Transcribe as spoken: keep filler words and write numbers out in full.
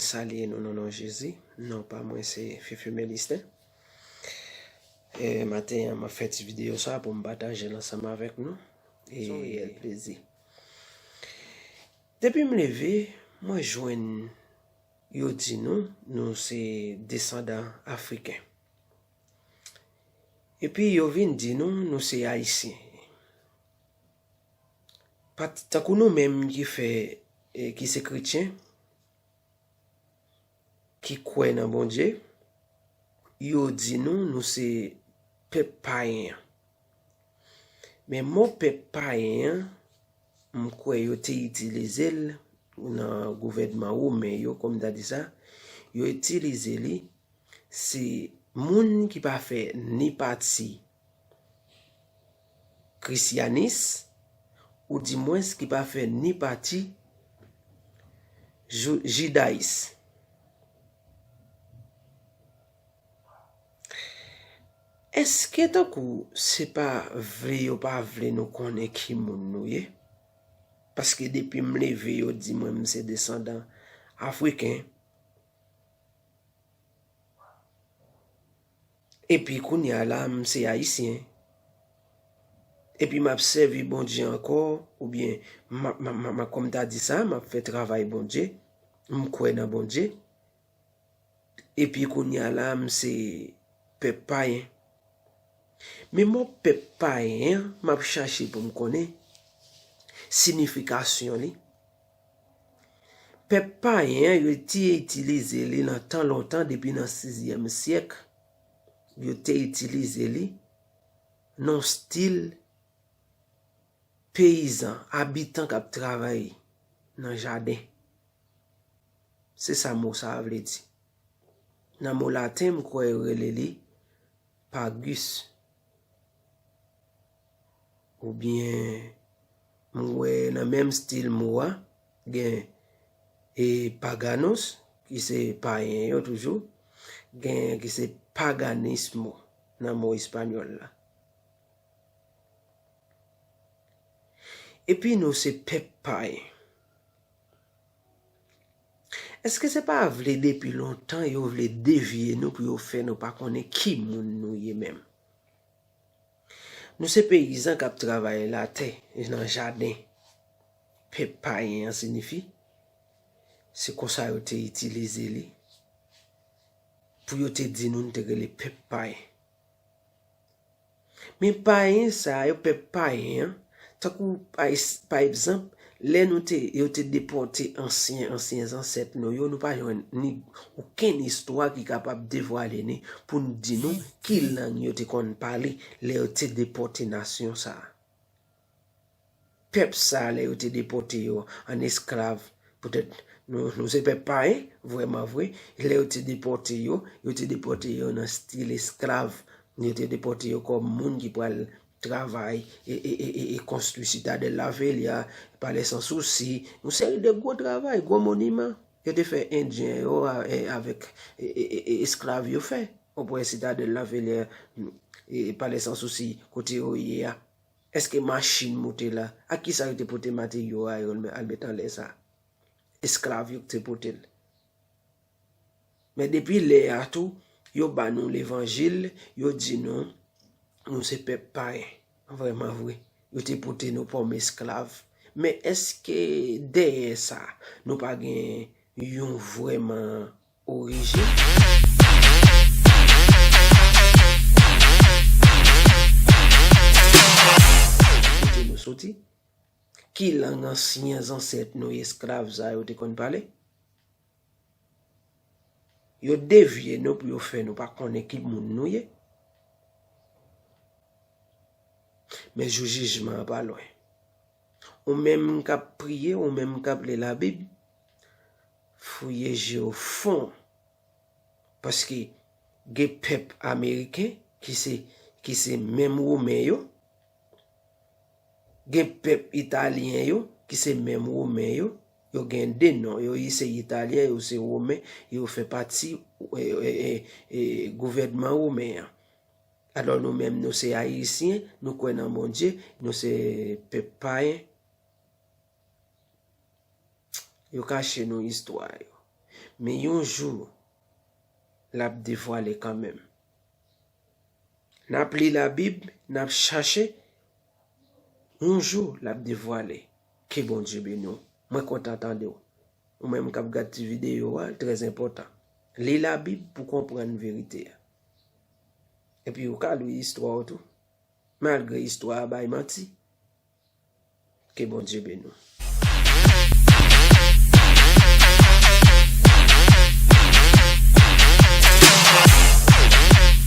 Salye nou nan non Jezi. Non pa mwen se Fifi Melisten. E maten an, m ap fè ti videyo sa pou m pataje l ansanm avèk nou. E èl plezi. Depi m leve, mwen jwenn yo di nou, nou se desandan afriken. Epi yo vin di nou, nou se ayisyen. Pat-, tankou nou menm ki fè, e, ki se kretyen, ki kwè nan Bondye, yo di nou, nou se pèp payen an. Men mo pèp payen an, m kwè yo te itilize l nan gouvènman women yo, kòm ta di sa, yo itilize li, se moun ki pa fè ni pati krisyanis, oudimwens ki pa fè ni pati jou-, jidayis. Èske tankou se pa vle yo pa vle nou konnen ki moun nou ye? Paske depi m leve, yo di mwen m se desandan afriken. Epi kounye a la, m se ayisyen. Epi m ap sèvi Bondye ankò, oubyen m ap, m ap, m ap, m ap, kòm ta di sa, m ap fè travay Bondye, m kwè nan Bondye. Epi kounye a la, m se pèp payen. Men mo pèp payen an, m ap chache pou m konnen siyifikasyon li. Pèp payen an, yo te itilize li nan tan lontan, depi nan sizyèm syèk, yo te itilize li nan stil peyizan, abitan k ap travay nan jaden. Se sa mo sa a vle di. Nan mo laten, m kwè yo rele li pagus. Oubyen, m wè nan menm stil mo a, gen, e, paganos, ki se payen yo toujou, gen ki se paganismo nan mo espanyòl la. Epi nou se pèp payen. Èske se pa vle depi lontan yo vle devye nou pou yo fè nou pa konnen ki moun nou ye menm? Nou se peyizan k ap travay latè, nan jaden. Pèp payen an siyifi, se konsa yo te itilize li, pou yo te di nou, nou te rele pèp payen. Men payen sa yo, pèp payen an, tankou pa es-, pa egzanp, lè nou te, yo te depòte ansyen, ansyen zansèt nou yo, nou pa jwenn ni okenn istwa ki kapab devwale ni pou n di nou ki lang yo te konn pale lè yo te depòte nasyon sa a. Pèp sa a, lè yo te depòte yo an esklav, poutèt nou, nou se pèp payen, vrèman vre, lè yo te depòte yo, yo te depòte yo nan stil esklav. Yo te depòte yo kòm moun ki pral travay e, e, e, e, e konstwi Sitadèl Lavelya, Palè Sansousi, yon seri de gwo travay, gwo moniman. Yo te fè Endyen yo a, e, avèk, e, e, e, e, esklav yo fè. Ou pran Sitadèl Lavelya, e, Palè Sansousi, kote yo ye a. Èske machin moute la? Ak kisa yo te pote materyo a yo al met anlè sa? Esklav yo te pote l. Men depi lè a tou, yo ba nou levanjil, yo di nou, nou se pèp payen. Vrèman vre, yo te pote nou kòm esklav. Men èske dèyè sa, nou pa gen yon vrèman orijin? Kote nou soti? Ki lang ansyen zansèt nou esklav sa yo te konn pale? Yo devye nou pou yo fè nou pa konnen ki moun nou ye. Men jou jijman an pa lwen. Ou menm k ap priye, ou menm k ap li Labib, fouye je w fon. Paske gen pèp ameriken ki se, ki se menm Women yo, gen pèp italyen yo ki se menm Women yo, yo gen de non, yo se italyen, yo se Women, yo fè pati, e, e, e, e, gouvènman Women an. Alò nou menm, nou se ayisyen, nou kwè nan Bondye, nou se pèp payen. Yo kache nou istwa yo. Men yon jou, l ap devwale kanmenm. N ap li Labib, n ap chache, yon jou, l ap devwale. Ke Bondye beni w. Mwen kontan tande w. Ou menm k ap gad ti videyo a, trè enpòtan. Li Labib pou konprann verite a. Epi ou ka li istwa w tou. Malgre istwa a bay manti. Ke Bondye beni w.